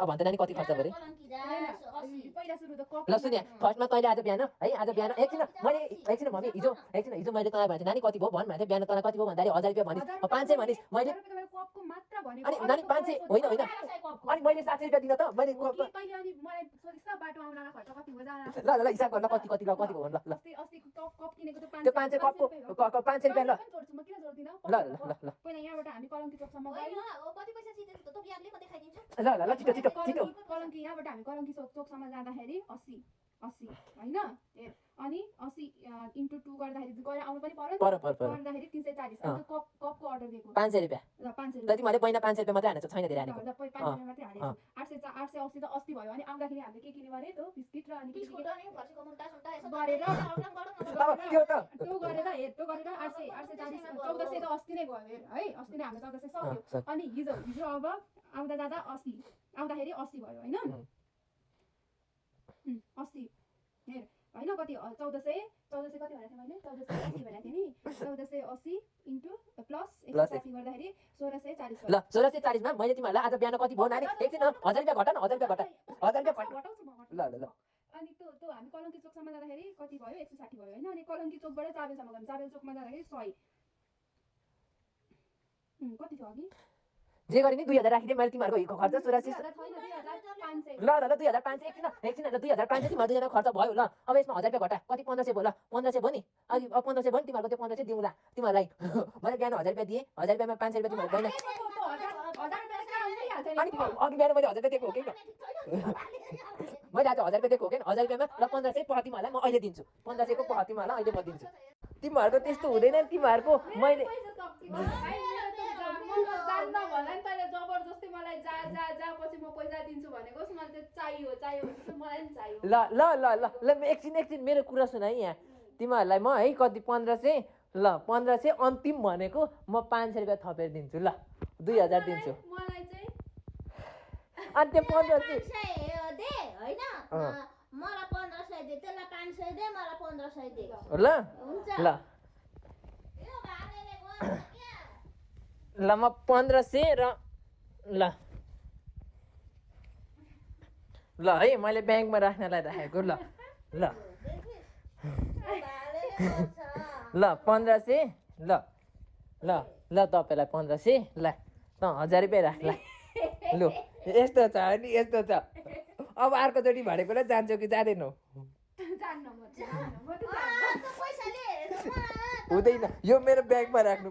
अब भन्छ नानी कति खर्च गरे पहिला सुरु त कप ल सुन फर्स्टमा तैँले आज बिहान है आज बिहान एकछिन मम्मी हिजो मैले तँलाई भनेको नानी कति भयो भन् भनेको बिहान तँलाई कति भयो भन्दाखेरि 1000 रुपियाँ भनिस् 500 भनिस् मैले कपको मात्र भनेको अनि नानी 500 होइन अनि मैले 60 रुपियाँ दिन त मैले पहिले अनि मलाई सोधिस् त बाटो आउनलाई खर्च कति हो जान ल हिसाब गर्न कति भयो ल अस्ति कप किनेको त 500 त्यो 500 कपको 500 रुपियाँ ल जोड्छु म किन जोड्दिन ल पहिला यहाँबाट हामी कलङ्की चोकसम्म गयौँ कति पैसा जितेको त बिहारले म देखाइदिन्छु ल छिटो कलङ्की यहाँबाट हामी कलङ्की चोकसम्म जाँदाखेरि 80 होइन अनि 80 इन्टु 2 गर्दाखेरि गएर आउनु पनि पर्यो गर्दाखेरि 340 अन्त कपको अर्डर दिएको 500 रुपियाँ ल 500 जति मैले पहिला 500 रुपियाँ मात्रै हानेको छैन धेरै हानेको ल 500 मात्रै हालेको 880 त अस्ति भयो अनि आउँदाखेरि हामीले के किन्यो भने त्यो बिस्किट र अनि बिस्कुट अनि फर्सीको मुन्टा सुन्टा यसो गरेर त्यो त त्यो गरेर 840 1400 त अस्ति नै गयो है अस्ति नै हामीले 1400 सक्यो अनि हिजो अब आउँदा 80 आउँदाखेरि 80 भयो हैन 80 हेर हैन कति 1400 कति भनेको थिएँ मैले 1480 भनेको थिएँ नि 1480 इन्टु प्लस 160 गर्दाखेरि 1640 ल 1640 मा मैले तिमीहरूलाई आज बिहान कति भयो नानी एकछिन 1000 रुपियाँ घटा न 1000 रुपियाँ घटाउँछु म ल अनि त्यो हामी कलङ्की चोकसम्म जाँदाखेरि कति भयो 160 भयो हैन अनि कलङ्की चोकबाट चाबेलसम्म गयौँ चाबेल चोकमा जाँदाखेरि 100 कति छ अघि जे गरे नि 2000 राखिदिए मैले तिमीहरूको खर्च 84 छैन 2500 ल 2500 एकछिन 2500 तिमीहरू दुईजना खर्च भयो ल अब यसमा 1000 रुपियाँ घटा कति 1500 भयो ल 1500 भयो नि अघि 1500 भयो नि तिमीहरूको त्यो 1500 दिउँला तिमीहरूलाई मैले बिहान 1000 रुपियाँ दिएँ 1000 रुपियाँमा 500 रुपियाँ तिमीहरू गएन अनि अघि बिहान मैले 1000 रुपियाँ दिएको हो कि मैले आज 1000 रुपियाँ दिएको हो कि 1000 रुपियाँमा ल 1500 पह तिमीहरूलाई म अहिले दिन्छु 1500 को पह तिमीहरूलाई अहिले म दिन्छु तिमीहरूको त्यस्तो हुँदैन तिमीहरूको मैले जबरजस्ती मलाई जा पछि म पैसा दिन्छु भनेको मलाई चाहियो मलाई नि चाहियो ल एकछिन मेरो कुरा सुन है यहाँ तिमीहरूलाई म है कति 1500 ल 1500 अन्तिम भनेको म 500 रुपियाँ थपेर दिन्छु ल 2000 दिन्छु मलाई चाहिँ अनि त्यो 1500 दे हैन मलाई 1500 दे त्यसलाई 500 दे मलाई 1500 दे ल हुन्छ ल यो भालेले गर्छ क्या ल म 1500 र ल है मैले ब्याङ्कमा राख्नलाई राखेको ल ल 1500 ल तपाईँलाई 1500 ल 1000 रुपियाँ राख ल लु यस्तो छ नि यस्तो छ अब अर्कोचोटि भनेकोलाई जान्छौ कि जाँदैनौ पैसा ले हुँदैन यो मेरो ब्याङ्कमा राख्नु